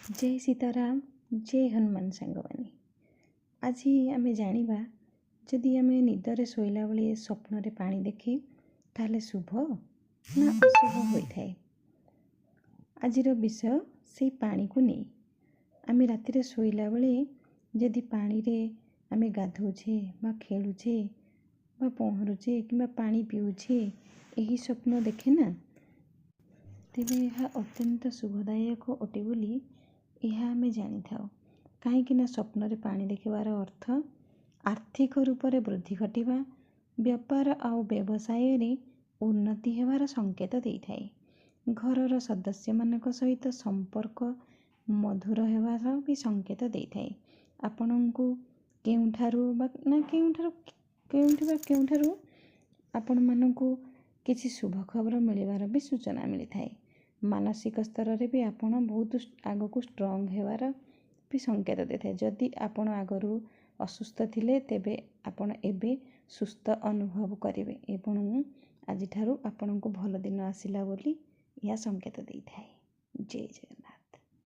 ଜୟ ସୀତାରାମ, ଜୟ ହନୁମାନ। ସାଙ୍ଗମାନେ, ଆଜି ଆମେ ଜାଣିବା, ଯଦି ଆମେ ନିଦରେ ଶୋଇଲା ବେଳେ ସ୍ୱପ୍ନରେ ପାଣି ଦେଖେ, ତାହେଲେ ଶୁଭ ନା ଅଶୁଭ ହୋଇଥାଏ। ଆଜିର ବିଷୟ ସେଇ ପାଣିକୁ ନେଇ। ଆମେ ରାତିରେ ଶୋଇଲା ବେଳେ ଯଦି ପାଣିରେ ଆମେ ଗାଧୋଉଛେ ବା ଖେଳୁଛେ ବା ପହଁରୁଛେ କିମ୍ବା ପାଣି ପିଉଛେ, ଏହି ସ୍ୱପ୍ନ ଦେଖେ ନା, ତେବେ ଏହା ଅତ୍ୟନ୍ତ ଶୁଭଦାୟକ ଅଟେ ବୋଲି ଏହା ଆମେ ଜାଣିଥାଉ। କାହିଁକି ନା ସ୍ୱପ୍ନରେ ପାଣି ଦେଖିବାର ଅର୍ଥ ଆର୍ଥିକ ରୂପରେ ବୃଦ୍ଧି ଘଟିବା, ବେପାର ଆଉ ବ୍ୟବସାୟରେ ଉନ୍ନତି ହେବାର ସଂକେତ ଦେଇଥାଏ। ଘରର ସଦସ୍ୟମାନଙ୍କ ସହିତ ସମ୍ପର୍କ ମଧୁର ହେବାର ବି ସଂକେତ ଦେଇଥାଏ। ଆପଣଙ୍କୁ କେଉଁଠାରୁ ବା ନା କେଉଁଠାରୁ, କେଉଁଠି ବା କେଉଁଠାରୁ ଆପଣମାନଙ୍କୁ କିଛି ଶୁଭ ଖବର ମିଳିବାର ବି ସୂଚନା ମିଳିଥାଏ। ମାନସିକ ସ୍ତରରେ ବି ଆପଣ ବହୁତ ଆଗକୁ ଷ୍ଟ୍ରଙ୍ଗ ହେବାର ବି ସଂକେତ ଦେଇଥାଏ। ଯଦି ଆପଣ ଆଗରୁ ଅସୁସ୍ଥ ଥିଲେ, ତେବେ ଆପଣ ଏବେ ସୁସ୍ଥ ଅନୁଭବ କରିବେ ଏବଂ ଆଜିଠାରୁ ଆପଣଙ୍କୁ ଭଲ ଦିନ ଆସିଲା ବୋଲି ଏହା ସଂକେତ ଦେଇଥାଏ। ଜୟ ଜଗନ୍ନାଥ।